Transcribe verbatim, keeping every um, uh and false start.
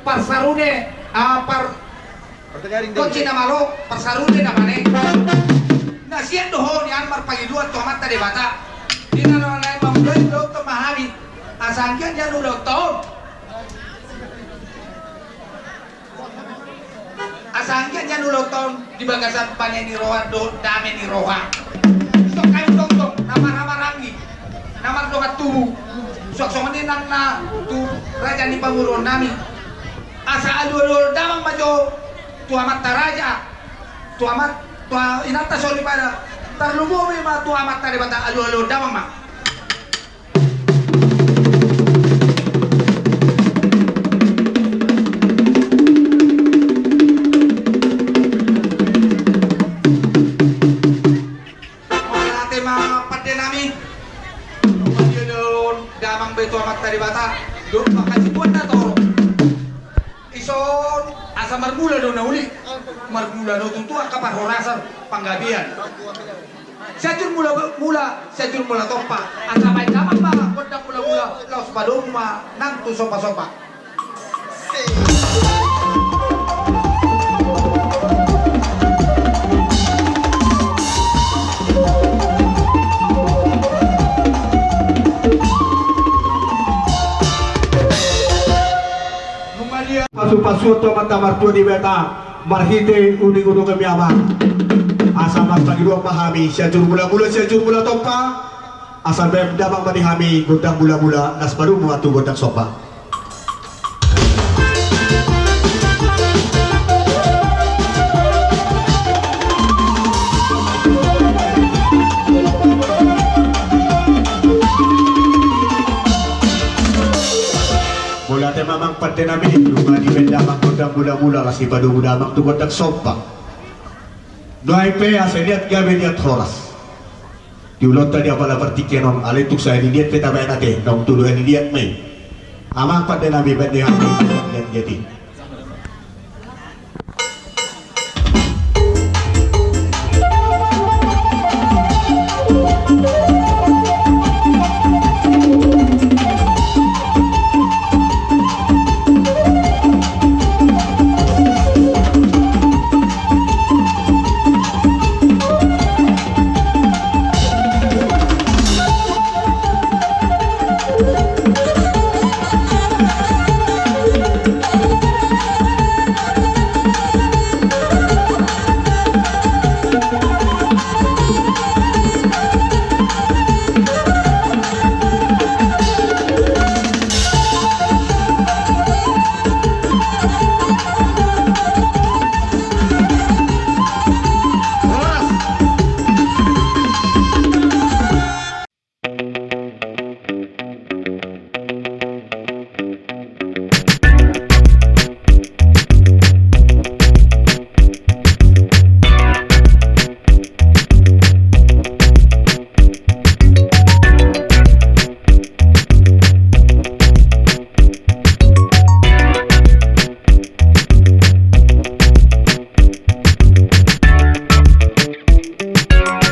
Parsarune, ah, par-, Partegaring, Dek. Kunci na malo, parsarune na mane. Na sian do ho nian marpangidoan tu Amanta Debata. Di na laho lae mamulai ulaonta ma hami. Asa anggiat nian ulaonta on. Asa anggiat nian ulaonta on di bagasan panian ni roha dohot dame ni roha. Suang hami tongtong na marhahamaranggi, na mardongan tubu. Suang songon i nang na tu raja ni pamoruon nami. Asa alualuhon damang ma jo tu amanta raja, tu amat, tu a-, inanta soripada, tarlumobi ma tu Amanta Debata, alualuhon damang ma. Mauliate ma pande nami. Mauliate damang be tu Amanta Debata. Dohot pangkasibuan na torop. Ison asa marmula do na uli. Marmula do tutu angka parhorasan panggabean. Sianjur mula, mula, sianjur mula tompa. Asa baen damang ma gondang mula-mula. Laos padomu ma nang tu somba-somba. Pasu-pasuon tu Amanta Martua Debata marhite uning-uningan ni amang. Asa marpangidoan ma hami, Sianjur Mula-mula, Sianjur Mula Tompa. Asa baen damang ma di hami gondang mula-mula, laos padomu ma tu gondang somba. Mauliate ma amang pande nami, nunga dibaen damang gondang mula-mula, laos dipadomu damang tu gondang somba. Nuaeng pe asa liat gabe liat horas. Di ulaonta di apala partingkian on, alai tung sahali liat pe tabaen ate, naung tolu hali liat ma i. Amang pande nami, baen di hami liat-liat i.